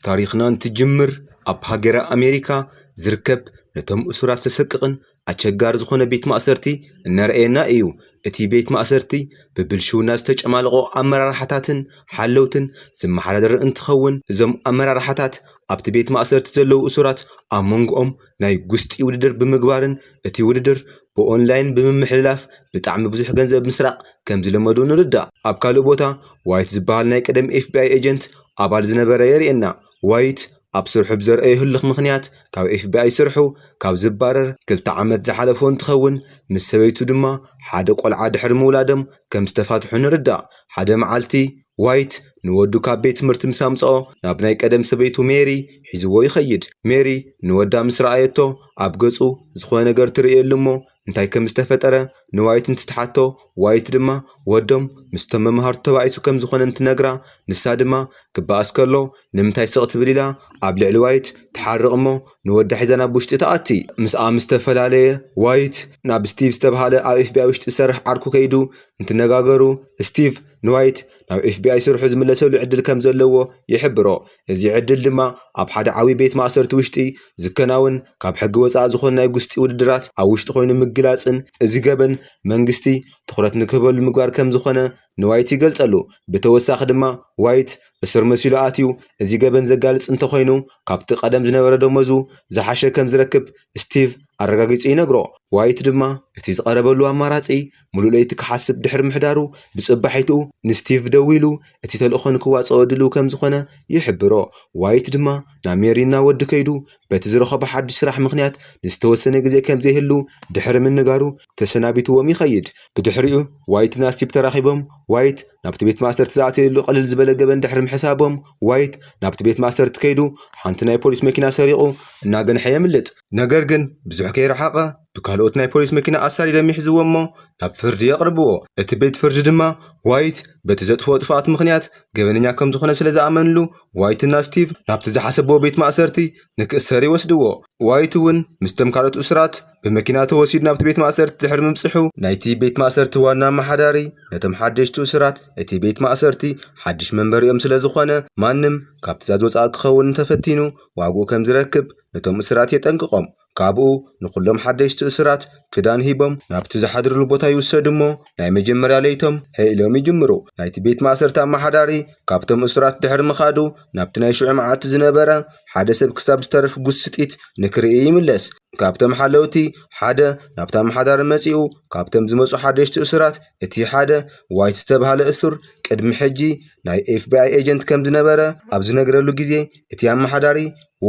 ታሪኽና እንትጅምር ኣብ ሃገረ ኣሜሪካ ዝርከብ ነቶም እሱራት ዘሰቅቕን ኣቸጋሪ ዝኾነ ቤት ማእሰርቲ እናረኣየና እዩ። እቲ ቤት ማእሰርቲ ብብልሽውና ዝተጨማለቑ ኣመራርሓታትን ሓለውትን ዝመሓዳደር እንትኸውን፣ እዞም ኣመራርሓታት ኣብቲ ቤት ማእሰርቲ ዘለዉ እሱራት ኣብ መንጎኦም ናይ ጉስጢ ውድድር ብምግባርን እቲ ውድድር ብኦንላይን ብምምሕልላፍ ብጣዕሚ ብዙሕ ገንዘብ ምስራቕ ከም ዝለመዱ ንርዳእ። ኣብ ካልእ ቦታ ዋይት ዝበሃል ናይ ቀደም ኤፍቢኣይ ኤጀንት ኣባል ዝነበረ የርእየና። ዋይት ኣብ ስርሑ ብዘርአዮ ህልኽ ምኽንያት ካብ ኤፍቢኣይ ስርሑ ካብ ዝባረር ክልተ ዓመት ዝሓለፎ እንትኸውን፣ ምስ ሰበይቱ ድማ ሓደ ቆልዓ ድሕሪ ምውላዶም ከም ዝተፋትሑ ንርዳእ። ሓደ መዓልቲ ዋይት ንወዱ ካብ ቤት ትምህርቲ ምስ ኣምጽኦ ናብ ናይ ቀደም ሰበይቱ ሜሪ ሒዝዎ ይኸይድ። ሜሪ ንወዳ ምስ ረኣየቶ ኣብ ገጹ ዝኾነ ነገር ትርእየሉ እሞ እንታይ ከም ዝተፈጠረ ንዋይት እንትትሓቶ፣ ዋይት ድማ ወዶም ምስቶም መምሃርቱ ተባኢሱ ከም ዝኾነ እንትነግራ፣ ንሳ ድማ ክበኣስ ከሎ ንምንታይ ስቕ ትብል ኢላ ኣብ ልዕሊ ዋይት ትሓርቕ እሞ ንወዳ ሒዛ ናብ ውሽጢ ትኣቲ። ምስኣ ምስ ተፈላለየ ዋይት ናብ ስቲቭ ዝተባህለ ኣብ ኤፍቢኣይ ውሽጢ ዝሰርሕ ዓርኩ ከይዱ እንትነጋገሩ፣ ስቲቭ ንዋይት ናብ ኤፍቢኣይ ስርሑ ዝምለሰሉ ዕድል ከም ዘለዎ ይሕብሮ። እዚ ዕድል ድማ ኣብ ሓደ ዓብዪ ቤት ማእሰርቲ ውሽጢ ዝከናወን ካብ ሕጊ ወፃኢ ዝኾነ ናይ ጉስጢ ውድድራት ኣብ ውሽጢ ኮይኑ ምግላፅን እዚ ገበን መንግስቲ ትኹረት ንክህበሉ ምግባር ከም ዝኾነ ንዋይት ይገልፀሉ። ብተወሳኺ ድማ ዋይት እሱር መሲሉ ኣትዩ እዚ ገበን ዘጋልፅ እንተኾይኑ ካብቲ ቀደም ዝነበረ ደሞዙ ዝሓሸ ከም ዝረክብ ስቲቭ ኣረጋጊጹ ይነግሮ። ዋይት ድማ እቲ ዝቐረበሉ ኣማራጺ ሙሉእ ለይቲ ክሓስብ ድሕሪ ምሕዳሩ ብጽባሒትኡ ንስቲቭ ደዊሉ እቲ ተልእኾ ንክዋጽኦ ድልው ከም ዝኾነ ይሕብሮ። ዋይት ድማ ናብ ሜሪ እናወዲ ከይዱ በቲ ዝረኸቦ ሓድሽ ስራሕ ምኽንያት ንዝተወሰነ ግዜ ከም ዘይህሉ ድሕሪ ምንጋሩ ተሰናቢትዎም ይኸይድ። ብድሕሪኡ ዋይትና ስቲቭ ተራኺቦም ዋይት ናብቲ ቤት ማእሰርቲ ዝኣተየሉ ቅልል ዝበለ ገበን ድሕሪ ምሕሳቦም ዋይት ናብቲ ቤት ማእሰርቲ ከይዱ ሓንቲ ናይ ፖሊስ መኪና ሰሪቑ እናገንሐ የምልጥ። ነገር ግን ብዙሕ ከይረሓቐ ብካልኦት ናይ ፖሊስ መኪና ኣሳዲዶም ይሕዝዎ እሞ ናብ ፍርዲ የቕርብዎ። እቲ ቤት ፍርዲ ድማ ዋይት በቲ ዘጥፍኦ ጥፍኣት ምኽንያት ገበነኛ ከም ዝኾነ ስለ ዝኣመንሉ ዋይትና ስቲቭ ናብቲ ዝሓሰብዎ ቤት ማእሰርቲ ንክእሰር ይወስድዎ። ዋይት እውን ምስቶም ካልኦት እሱራት ብመኪና ተወሲዱ ናብቲ ቤት ማእሰርቲ ድሕሪ ምብጽሑ ናይቲ ቤት ማእሰርቲ ዋና ኣመሓዳሪ ነቶም ሓደሽቲ እሱራት እቲ ቤት ማእሰርቲ ሓድሽ መንበሪኦም ስለ ዝኾነ ማንም ካብ ትእዛዝ ወጻኢ ክኸውን እንተፈቲኑ ዋግኡ ከም ዝረክብ ነቶም እሱራት የጠንቅቖም። ካብኡ ንኹሎም ሓደሽቲ እሱራት ክዳን ሂቦም ናብቲ ዝሓድርሉ ቦታ ይውሰዱ እሞ ናይ መጀመርያ ለይቶም ሀ ኢሎም ይጅምሩ። ናይቲ ቤት ማእሰርቲ ኣመሓዳሪ ካብቶም እሱራት ድሕሪ ምኻዱ ናብቲ ናይ ሽዑ መዓልቲ ዝነበረ ሓደ ሰብ ክሳብ ዝተርፍ ጉስጢት ንክርኢ ይምለስ። ካብቶም ሓለውቲ ሓደ ናብታ ኣመሓዳሪ መጺኡ ካብቶም ዝመጹ ሓደሽቲ እሱራት እቲ ሓደ ዋይት ዝተባህለ እሱር ቅድሚ ሕጂ ናይ ኤፍቢኣይ ኤጀንት ከም ዝነበረ ኣብ ዝነግረሉ ግዜ እቲ ኣመሓዳሪ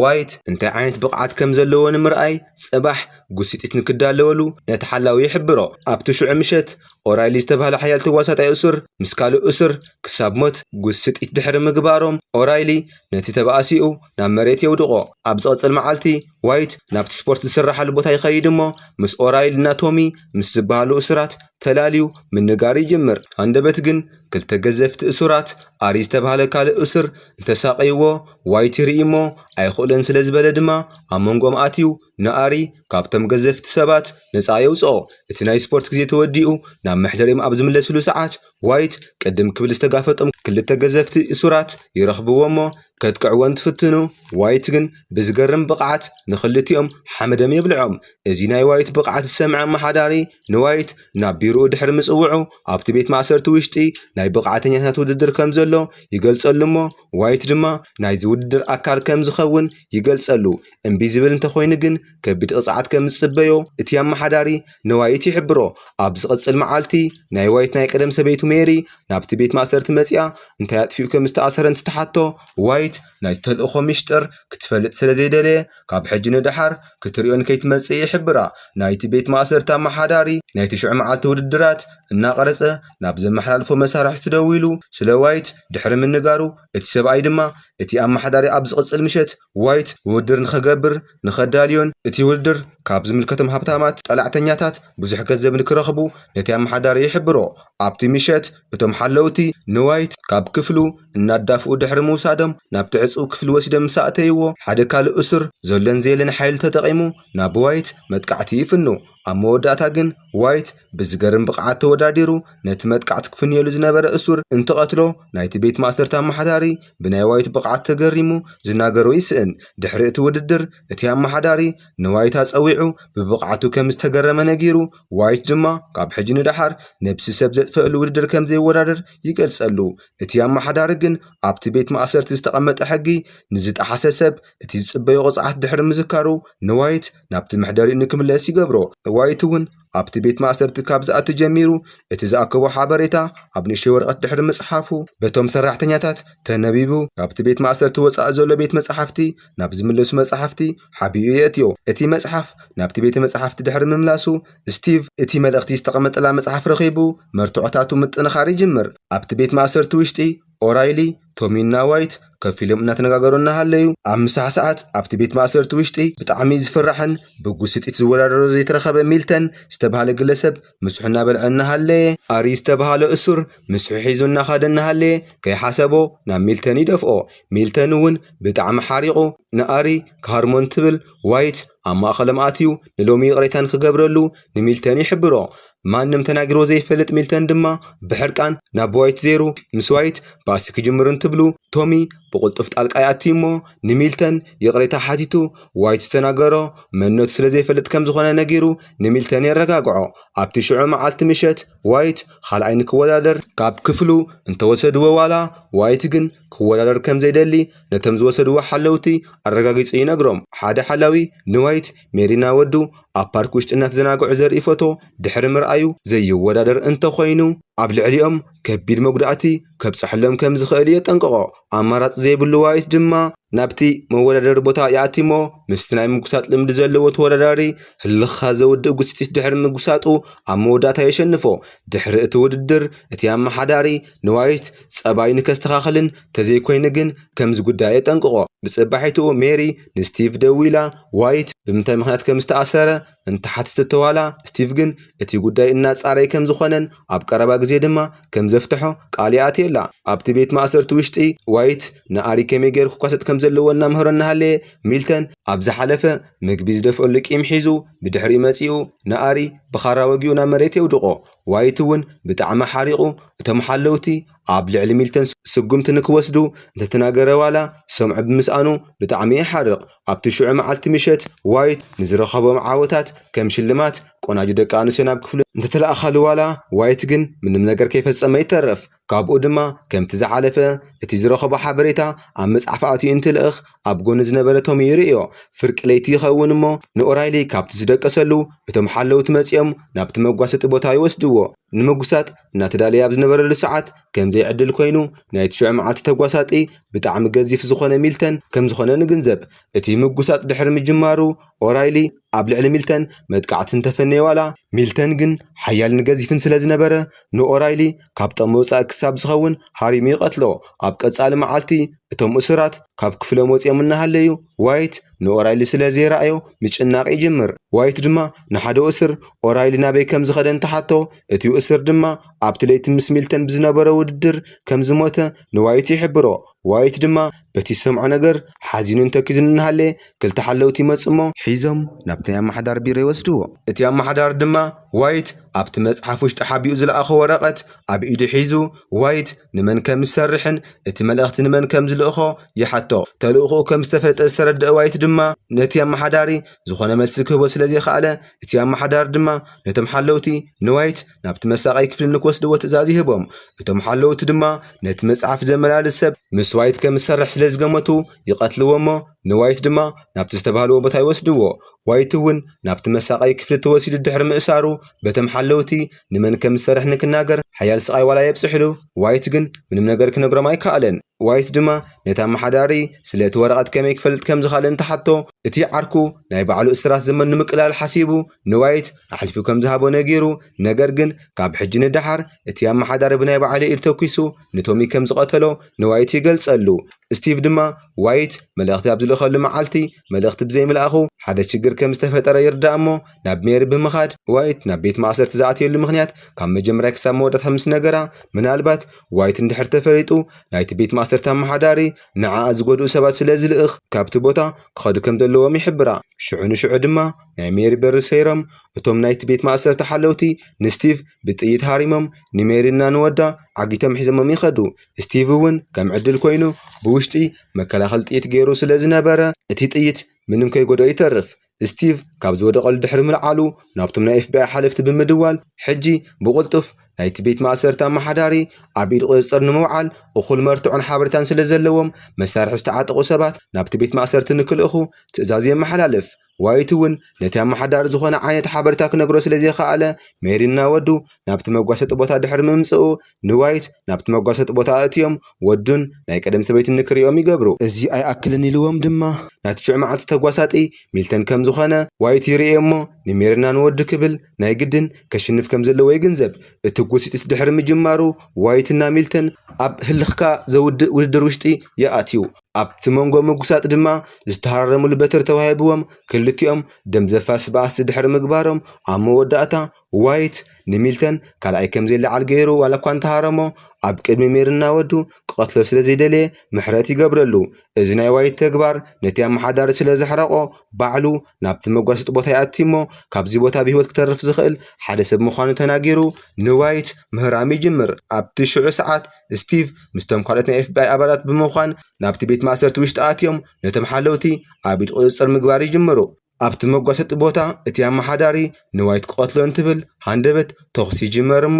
ዋይት እንታይ ዓይነት ብቕዓት ከም ዘለዎ ንምርኣይ ጽባሕ ጉስጢት ንክዳለወሉ ነቲ ሓላዊ ይሕብሮ። ኣብቲ ሽዑ ምሸት ኦራይሊ ዝተባህለ ሓያል ተዋሳጣይ እሱር ምስ ካልእ እሱር ክሳብ ሞት ጉስጢት ድሕሪ ምግባሮም ኦራይሊ ነቲ ተባኣሲኡ ናብ መሬት የውድቖ። ኣብ ዝቐጽል መዓልቲ ዋይት ናብቲ ስፖርት ዝስራሓሉ ቦታ ይኸይድ እሞ ምስ ኦራይሊ እና ቶሚ ምስ ዝበሃሉ እሱራት ተላልዩ ምንጋር ይጅምር። ሃንደበት ግን ክልተ ገዘፍቲ እሱራት ኣሪ ዝተባህለ ካልእ እሱር እንተሳቐይዎ ዋይት ይርኢ እሞ ኣይኽእሎን ስለ ዝበለ ድማ ኣብ መንጎም ኣትዩ ንኣሪ ካብቶም ገዘፍቲ ሰባት ነፃ የውፅኦ። እቲ ናይ ስፖርት ግዜ ተወዲኡ ናብ መሕደሪኦም ኣብ ዝምለስሉ ሰዓት ዋይት ቅድም ክብል ዝተጋፈጦም ክልተ ገዘፍቲ እሱራት ይረኽብዎ እሞ ከጥቅዕዎ እንትፍትኑ ዋይት ግን ብዝገርም ብቕዓት ንኽልቲኦም ሓመዶም የብልዖም። እዚ ናይ ዋይት ብቕዓት ዝሰምዐ ኣመሓዳሪ ንዋይት ናብ ቢሮኡ ድሕሪ ምጽውዑ ኣብቲ ቤት ማእሰርቲ ውሽጢ ናይ ብቕዓተኛታት ውድድር ከም ዘሎ ይገልጸሉ እሞ ዋይት ድማ ናይዚ ውድድር ኣካል ከም ዝኸውን ይገልጸሉ። እምቢ ዝብል እንተኾይኑ ግን ከቢድ ቅጽዓት ከም ዝጽበዮ እቲ ኣመሓዳሪ ንዋይት ይሕብሮ። ኣብ ዝቕጽል መዓልቲ ናይ ዋይት ናይ ቀደም ሰበይቱ ሜሪ ናብቲ ቤት ማእሰርቲ መጺኣ እንታይ ኣጥፊኡ ከም ዝተኣሰረ እንትትሓቶ ዋይት ናይቲ ተልእኾ ሚሽጥር ክትፈልጥ ስለ ዘይደለየ ካብ ሕጂ ንደሓር ክትርእዮን ከይትመጽእ ይሕብራ። ናይቲ ቤት ማእሰርቲ ኣመሓዳሪ ናይቲ ሽዑ መዓልቲ ውድድራት እናቐረጸ ናብ ዘመሓላልፎ መሳርሕቲ ደዊሉ ስለ ዋይት ድሕሪ ምንጋሩ እቲ ሰብኣይ ድማ እቲ ኣመሓዳሪ ኣብ ዝቕጽል ምሸት ዋይት ውድድር ንኸገብር ንኸዳልዮን እቲ ውድድር ካብ ዝምልከቶም ሃብታማት ጸላዕተኛታት ብዙሕ ገንዘብ ንክረኽቡ ነቲ ኣመሓዳሪ ይሕብሮ። ኣብቲ ምሸት እቶም ሓለውቲ ንዋይት ካብ ክፍሉ እናዳፍኡ ድሕሪ ምውሳዶም ናብቲ ዕጹው ክፍሊ ወሲዶም ምስ ኣእተይዎ፣ ሓደ ካልእ እሱር ዘሎን ዘየለን ሓይሊ ተጠቒሙ ናብ ዋይት መጥቃዕቲ ይፍኑ። ኣብ መወዳእታ ግን ዋይት ብዝገርም ብቕዓት ተወዳዲሩ ነቲ መጥቃዕቲ ክፍንየሉ ዝነበረ እሱር እንትቐትሎ፣ ናይቲ ቤት ማእሰርቲ ኣመሓዳሪ ብናይ ዋይት ብቕዓት ተገሪሙ ዝናገሮ ይስእን። ድሕሪ እቲ ውድድር እቲ ኣመሓዳሪ ንዋይት ኣጸዊዑ ብብቕዓቱ ከም ዝተገረመ ነጊሩ፣ ዋይት ድማ ካብ ሕጂ ንደሓር ነብሲ ሰብ ዘጥፈአሉ ውድድር ከም ዘይወዳደር ይገልጸሉ። እቲ ኣመሓዳሪ ግን ኣብቲ ቤት ማእሰርቲ ዝተቐመጠ ሕጊ ንዝጠሓሰ ሰብ እቲ ዝጽበዮ ቅጽዓት ድሕሪ ምዝካሩ ንዋይት ናብቲ መሕደሪኡ ንክምለስ ይገብሮ። ዋይት እውን ኣብቲ ቤት ማእሰርቲ ካብ ዝኣቱ ጀሚሩ እቲ ዝኣከቦ ሓበሬታ ኣብ ንእሽተይ ወረቐት ድሕሪ ምጽሓፉ በቶም ሰራሕተኛታት ተነቢቡ ካብቲ ቤት ማእሰርቲ ወጻኢ ዘሎ ቤት መጻሕፍቲ ናብ ዝምለሱ መጻሕፍቲ ሓቢኡ የእትዮ። እቲ መጽሓፍ ናብቲ ቤተ መጻሕፍቲ ድሕሪ ምምላሱ ስቲቭ እቲ መልእኽቲ ዝተቐመጠላ መጽሓፍ ረኺቡ መርትዖታቱ ምጥንኻር ይጅምር። ኣብቲ ቤት ማእሰርቲ ውሽጢ ኦራይሊ፣ ቶሚና ዋይት ከፊሎም እናተነጋገሩ እናሃለዩ ኣብ ምሳሕ ሰዓት ኣብቲ ቤት ማእሰርቲ ውሽጢ ብጣዕሚ ዝፍራሕን ብጉስጢት ዝወዳደሮ ዘይተረኸበ ሚልተን ዝተባህለ ግለሰብ ምስሑ እናበልዐ እናሃለየ ኣሪ ዝተባህለ እሱር ምስሑ ሒዙ እናኻደ እናሃለየ ከይሓሰቦ ናብ ሚልተን ይደፍኦ። ሚልተን እውን ብጣዕሚ ሓሪቑ ንኣሪ ክሃርሞን ትብል ዋይት ኣብ ማእኸሎም ኣትዩ ንሎሚ ይቕሬታ ንክገብረሉ ንሚልተን ይሕብሮ። ማንም ተናጊርዎ ዘይፈልጥ ሚልተን ድማ ብሕርቃን ናብ ዋይት ዜሩ ምስ ዋይት ባእሲ ክጅምሩ እንትብሉ ቶሚ ብቕልጡፍ ጣልቃ ይኣቲ እሞ ንሚልተን ይቕሬታ ሓቲቱ ዋይት ዝተናገሮ መንነቱ ስለ ዘይፈልጥ ከም ዝኾነ ነጊሩ ንሚልተን የረጋግዖ። ኣብቲ ሽዑ መዓልቲ ምሸት ዋይት ካልኣይ ንክወዳደር ካብ ክፍሉ እንተወሰድዎ ዋላ ዋይት ግን ክወዳደር ከም ዘይደሊ ነቶም ዝወሰድዎ ሓለውቲ ኣረጋጊጹ ይነግሮም። ሓደ ሓላዊ ንዋይት ሜሪና ወዱ ኣብ ፓርክ ውሽጢ እናተዘናግዑ ዘርኢ ፎቶ ድሕሪ ምርኣዩ ዘይወዳደር እንተኾይኑ ኣብ ልዕሊኦም ከቢድ መጉዳእቲ ከብጽሐሎም ከም ዝኽእል የጠንቅቖ። ኣማራጺ ዘይብሉ ዋይት ድማ ናብቲ መወዳደሪ ቦታ ይኣቲሞ ምስቲ ናይ ምጉሳጥ ልምዲ ዘለዎ ተወዳዳሪ ህልኻ ዘውድእ ጉስጢት ድሕሪ ምጉሳጡ ኣብ መወዳእታ የሸንፎ። ድሕሪ እቲ ውድድር እቲ ኣመሓዳሪ ንዋይት ጸባይ ንከስተኻኽልን ተዘይኮይኑ ግን ከም ዝጉዳየ የጠንቅቖ። ብጽባሒትኡ ሜሪ ንስቲቭ ደዊላ ዋይት ብምንታይ ምኽንያት ከም ዝተኣሰረ እንተሓተተቶ ዋላ ስቲቭ ግን እቲ ጉዳይ እናጻረየ ከም ዝኾነን ኣብ ቀረባ ግዜ ድማ ከም ዘፍትሖ ቃል ይኣትየላ። ኣብቲ ቤት ማእሰርቲ ውሽጢ ዋይት ንኣሪ ከመይ ገይሩ ክኳሰጥ ከም ዘለዎ እናምሃሮ እናሃለየ ሚልተን ኣብ ዝሓለፈ ምግቢ ዝደፍአሉ ቂም ሒዙ ብድሕሪኡ መጺኡ ንኣሪ ብኻራ ወጊኡ ናብ መሬት የውድቖ። ዋይት እውን ብጣዕሚ ሓሪቑ እቶም ሓለውቲ ኣብ ልዕሊ ሚልተን ስጉምቲ ንክወስዱ እንተተናገረ ዋላ ሰምዑ ብምስኣኑ ብጣዕሚ ይሓርቕ። ኣብቲ ሽዑ መዓልቲ ምሸት ዋይት ንዝረኸቦም ዓወታት ከም ሽልማት ቆናጁ ደቂ ኣንስትዮ ናብ ክፍሉ እንተተለኣኻሉ ዋላ ዋይት ግን ምንም ነገር ከይፈጸመ ይተርፍ። ካብኡ ድማ ከምቲ ዝሓለፈ እቲ ዝረኸቦ ሓበሬታ ኣብ መጽሓፍ ኣትዩ እንትልእኽ ኣብ ጎኒ ዝነበረ ቶሚ ይርእዮ። ፍርቂ ለይቲ ይኸውን እሞ ንኦራይሊ ካብቲ ዝደቀሰሉ እቶም ሓለውቲ መጺኦም ናብቲ መጓሰጢ ቦታ ይወስድዎ። ንምጉሳጥ እናተዳለየ ኣብ ዝነበረሉ ሰዓት ከምዘይ ዕድል ኮይኑ ናይ ትሽዑ መዓልቲ ተጓሳጢ ብጣዕሚ ገዚፍ ዝኾነ ሚልተን ከም ዝኾነ ንግንዘብ። እቲ ምጉሳጥ ድሕሪ ምጅማሩ ኦራይሊ ኣብ ልዕሊ ሚልተን መጥቃዕቲ እንተፈነየ ዋላ ሚልተን ግን ሓያልን ገዚፍን ስለ ዝነበረ ንኦራይሊ ካብ ጠሚ ወፃኢ ክሳብ ዝኸውን ሃሪሙ ይቐትሎ። ኣብ ቀፃሊ መዓልቲ እቶም እሱራት ካብ ክፍሎም ወፂኦም እናሃለዩ ዋይት ንኦራይሊ ስለ ዘይረኣዮ ምጭናቕ ይጅምር። ዋይት ድማ ንሓደ እሱር ኦራይሊ ናበይ ከም ዝኸደ እንተሓቶ እቲኡ እሱር ድማ ኣብቲ ለይቲ ምስ ሚልተን ብዝነበረ ውድድር ከም ዝሞተ ንዋይት ይሕብሮ። ዋይት ድማ በቲ ዝሰምዖ ነገር ሓዚኑን ተኪዙን እናሃለየ ክልተ ሓለውቲ ይመጹ እሞ ሒዞም ናብቲ ናይ ኣመሓዳር ቢሮ ይወስድዎ። እቲ ኣመሓዳር ድማ ዋይት ኣብቲ መጽሓፍ ውሽጢ ሓቢኡ ዝለኣኾ ወረቐት ኣብ ኢዱ ሒዙ ዋይት ንመን ከም ዝሰርሕን እቲ መልእኽቲ ንመን ከም ዝልእኾ ይሓቶ። ተልእኾኡ ከም ዝተፈለጠ ዝተረደአ ዋይት ድማ ነቲ ኣመሓዳሪ ዝኾነ መልሲ ክህቦ ስለ ዘይከኣለ እቲ ኣመሓዳሪ ድማ ነቶም ሓለውቲ ንዋይት ናብቲ መሳቐይ ክፍሊ ንክወስድዎ ትእዛዝ ይህቦም። እቶም ሓለውቲ ድማ ነቲ መጽሓፍ ዘመላልስ ሰብ ምስ ዋይት ከም ዝሰርሕ ስለ ዝገመቱ ይቐትልዎ እሞ ንዋይት ድማ ናብቲ ዝተባህልዎ ቦታ ይወስድዎ። ዋይት እውን ናብቲ መሳቐይ ክፍሊ ተወሲዱ ድሕሪ ምእሳሩ በቶም ሓለውቲ ንመን ከም ዝሰርሕ ንክናገር ሓያል ስቓይ ዋላ የብጽሕሉ። ዋይት ግን ምንም ነገር ክነግሮም ኣይከኣለን። ዋይት ድማ ነቲ ኣመሓዳሪ ስለ እቲ ወረቐት ከመይ ክፈልጥ ከም ዝኸኣለ እንተሓቶ እቲ ዓርኩ ናይ ባዕሉ እስራት ዘመን ንምቅላል ሓሲቡ ንዋይት ኣሕሊፉ ከም ዝሃቦ ነጊሩ፣ ነገር ግን ካብ ሕጂ ንደሓር እቲ ኣመሓዳሪ ብናይ ባዕሉ ኢድ ተኲሱ ንቶሚ ከም ዝቐተሎ ንዋይት ይገልጸሉ። ስቲቭ ድማ ዋይት መልእኽቲ ኣብ ዝልእኸሉ መዓልቲ መልእኽቲ ብዘይምልኣኹ ሓደ ችግር ከም ዝተፈጠረ ይርዳእ እሞ ናብ ሜሪ ብምኻድ ዋይት ናብ ቤት ማእሰርቲ ዝኣትየሉ ምኽንያት ካብ መጀመርያ ክሳብ መወዳእታ ምስ ነገራ ምናልባት ዋይት እንድሕር ተፈሊጡ ናይቲ ቤት ማእሰርቲ ኣመሓዳሪ ንዓኣ ዝጎድኡ ሰባት ስለ ዝልእኽ ካብቲ ቦታ ክኸዱ ከም ዘለዎም ይሕብራ። ሽዑ ንሽዑ ድማ ናይ ሜሪ በሪ ሰይሮም እቶም ናይቲ ቤት ማእሰርቲ ሓለውቲ ንስቲቭ ብጥይት ሃሪሞም ንሜሪና ንወዳ ዓጊቶም ሒዞሞም ይኸዱ። ስቲቭ እውን ከም ዕድል ኮይኑ ብውሽጢ መከላኸሊ ጥይት ገይሩ ስለ ዝነበረ እቲ ጥይት ምንም ከይጎድኦ ይተርፍ። ስቲቭ ካብ ዝወደቐሉ ድሕሪ ምልዓሉ ናብቶም ናይ ኤፍቢኣይ ሓለፍቲ ብምድዋል ሕጂ ብቕልጡፍ ናይቲ ቤት ማእሰርቲ ኣመሓዳሪ ኣብ ኢድ ቁፅፅር ንምውዓል እኹል መርትዖን ሓበሬታን ስለ ዘለዎም መሳርሒ ዝተዓጠቑ ሰባት ናብቲ ቤት ማእሰርቲ ንክልእኹ ትእዛዝ የመሓላልፍ። ዋይት እውን ነቲ ኣመሓዳሪ ዝኾነ ዓይነት ሓበሬታ ክነግሮ ስለ ዘይከኣለ ሜሪና ወዱ ናብቲ መጓሰጢ ቦታ ድሕሪ ምምፅኡ ንዋይት ናብቲ መጓሰጢ ቦታ ኣእትዮም ወዱን ናይ ቀደም ሰበይትን ንክርእዮም ይገብሩ። እዚ ኣይኣክልን ኢልዎም ድማ ናቲ ሽዑ መዓልቲ ተጓሳጢ ሚልተን ከም ዝኾነ ዋይት ይርእዮ እሞ ንሜሪና ንወዱ ክብል ናይ ግድን ከሽንፍ ከም ዘለዎ ይግንዘብ። እቲ ጉስጢት ድሕሪ ምጅማሩ ዋይትና ሚልተን ኣብ ህልኽካ ዘውድእ ውድድር ውሽጢ ይኣትዩ። ኣብቲ መንጎ ምጉሳጥ ድማ ዝተሃረረምሉ በትሪ ተዋሂብዎም ክልቲኦም ደም ዘፋስ ባእሲ ድሕሪ ምግባሮም ኣብ መወዳእታ ዋይት ንሚልተን ካልኣይ ከም ዘይለዓል ገይሩ ዋላ እኳ እንተሃረሞ ኣብ ቅድሚ ሜሪ እናወዱ ክቐትሎ ስለ ዘይደለየ ምሕረት ይገብረሉ። እዚ ናይ ዋይት ተግባር ነቲ ኣመሓዳሪ ስለ ዘሕረቆ ባዕሉ ናብቲ መጓሰጢ ቦታ ይኣቲ እሞ ካብዚ ቦታ ብህይወት ክተርፍ ዝኽእል ሓደ ሰብ ምዃኑ ተናጊሩ ንዋይት ምህራም ይጅምር። ኣብቲ ሽዑ ሰዓት ስቲቭ ምስቶም ካልኦት ናይ ኤፍቢኣይ ኣባላት ብምዃን ናብቲ ቤት ማእሰርቲ ውሽጢ ኣትዮም ነቶም ሓለውቲ ኣብ ኢድ ቁፅፅር ምግባር ይጅምሩ። ኣብቲ መጓሰጢ ቦታ እቲ ኣመሓዳሪ ንዋይት ክቐትሎ እንትብል ሃንደበት ተኹሲ ይጅመር እሞ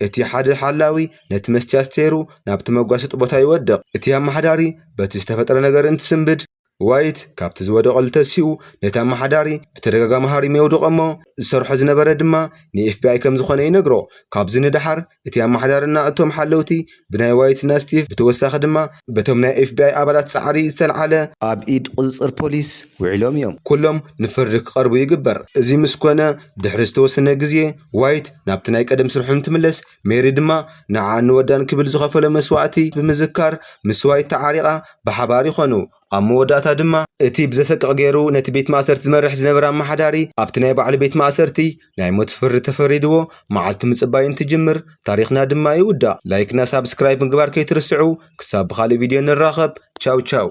እቲ ሓደ ሓላዊ ነቲ መስትያት ሰይሩ ናብቲ መጓሰጢ ቦታ ይወድቕ። እቲ ኣመሓዳሪ በቲ ዝተፈጠረ ነገር እንትስንብድ ዋይት ካብቲ ዝወደቐሉ ተሲኡ ነቲ ኣመሓዳሪ ብተደጋጋሚ ሃሪሙ የውድቖ እሞ ዝሰርሖ ዝነበረ ድማ ንኤፍቢኣይ ከም ዝኾነ ይነግሮ። ካብዚ ንደሓር እቲ ኣመሓዳርና እቶም ሓለውቲ ብናይ ዋይትና ስቲቭ ብተወሳኺ ድማ በቶም ናይ ኤፍቢኣይ ኣባላት ጻዕሪ ዝተልዓለ ኣብ ኢድ ቁፅፅር ፖሊስ ውዒሎም እዮም። ኩሎም ንፍርዲ ክቐርቡ ይግበር። እዚ ምስ ኮነ ድሕሪ ዝተወሰነ ግዜ ዋይት ናብቲ ናይ ቀደም ስርሑ እንትምለስ ሜሪ ድማ ንዓን ንወዳን ክብል ዝኸፈሎ መስዋእቲ ብምዝካር ምስ ዋይት ተዓሪቓ ብሓባር ይኾኑ። ኣብ መወዳእታ ድማ እቲ ብዘሰቅቕ ገይሩ ነቲ ቤት ማእሰርቲ ዝመርሕ ዝነበረ ኣመሓዳሪ ኣብቲ ናይ ባዕሉ ቤት ማእሰርቲ ናይ ሞት ፍርዲ ተፈሪድዎ መዓልቱ ምጽባይ እንትጅምር ታሪኽና ድማ ይውዳእ። ላይክና ሳብስክራይብ ምግባር ከይትርስዑ። ክሳብ ብኻልእ ቪድዮ ንራኸብ። ቻው ቻው።